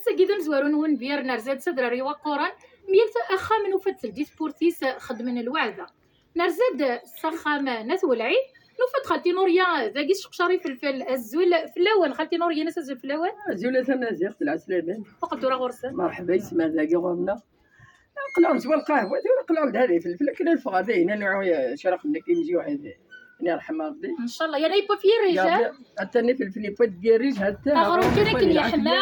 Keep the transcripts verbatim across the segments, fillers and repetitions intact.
Tagi d amezwaru n unbir, nerza-d s adrar iwaqquren, myal axxam nufa-d teldi tewwurt-is, xedmen lweɛda. Nerza-d s axxam n At Welɛid, nufa-d xalti Nurya dagi tceqcar ifelfel. Azul fell-awen xalti Nurya, nas azul fell-awen. Azul a tamaziɣt, lɛeslama. Muqel tura ɣur-sen. Merḥba, yesma dagi ɣur-neɣ. Aql-aɣ neswa lqahwa, tura aql-aɣ-d hada ifelfel, akken ad neffeɣ ar dayen, ad nɛu crax-nnek imezwura. Yerḥem Ṛebbi. Ncallah, yerna yewwa f yirrij, ha? Atan ifelfel yewwa-d f yirrij, ha-t-a. Aɣrum kan akken yeḥma,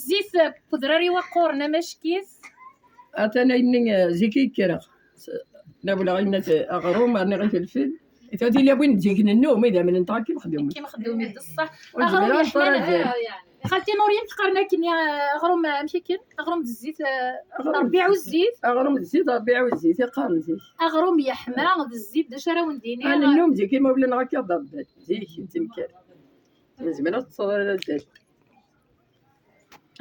zzit n udrar iwaqquren amack-it. Atan ayenni, eh, zik i kkreɣ. Nableɣ yenna-t aɣrum, rniɣ ifelfel. Ita tilawin n zik nennum, idammen n tɣa kim xdum. Kim xdum, d ṣṣeḥ. Ur nezmir ara ad neffeɣ ar dayen. Xalti Nurya, qqaren akken, ya, aɣrum, amek akken? Aɣrum d zzit, eh, Aɣrum d Rebbiɛ u zzit. Aɣrum d zzit, Rebbiɛ u zzit, iqqaren zik. Aɣrum yeḥma d zzit, d acu ara wen-d-iniɣ? Ad nennum zik, imawlan akka d Rebbi. Zik, d timkal. Nezmer ad teṭṭseḍ ara d zzit.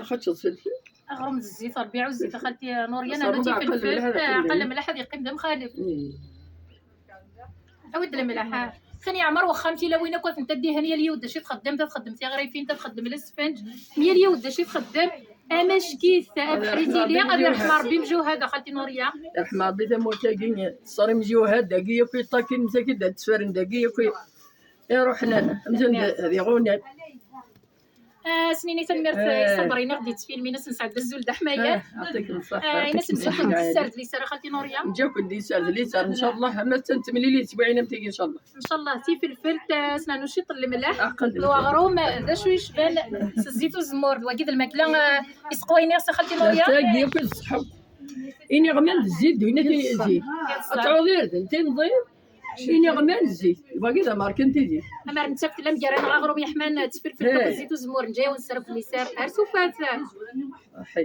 Axaṭer s lfil. Aɣrum d zzit, Rebbiɛ u zzit, a xalti Nurya, s rruba, aqal mlaḥ ad iqqim d amxalef. Awi-d lemlaḥ, ah. Xen yeɛmer wexxam, tilawin akk ad tent-ad dihen, yal yiwet d acu i txeddem, ta txeddem tiɣrifin, ta txeddem lesfenǧ, yal yiwet d acu i txeddem, amack-it, abeḥri tili, ad yerḥem Rebbi mjuhad, a xalti Nurya. Yerḥem Rebbi tamurt-agi, ṣṣer imjuhad, dagi akk iṭakin, msakit ad ttfaren, dagi akk iruḥen, amzun d, d iɣunan. Ah, s-nini tanemmirt i Ṣebri, neɣ d-yettfilmin, ad s-nesɛedda azul d aḥmayan. Ah, yeɛṭikem ṣṣeḥḥa. Ah, ini-as msakit d ssard liser, a xalti Nurya. Nǧak-d ssard liser, ncallah, ama d temlilit swiɛin am tigi, ncallah. Ncallah, tifelfelt, ah, s-nɛnu ciṭ n lemlaḥ, d uɣrum, d acu yecban s zzit uzemmur, d wagi d lmakla, ah, iseqwayen iɣes, a xalti Nurya. Tagi akk d ṣṣeḥḥa. Iniɣman d zzit, d winna zzit. Ad tɛuḍ irden, tinḍi. Iniɣman zzit, wagi d amerkanti zik. Amer netta fell-am gar-aneɣ aɣrum yeḥman, d tfelfelt, eh, akked zzit uzemmur, neǧǧa-yawen ssar akked liser. Ar tufat. Aḥi.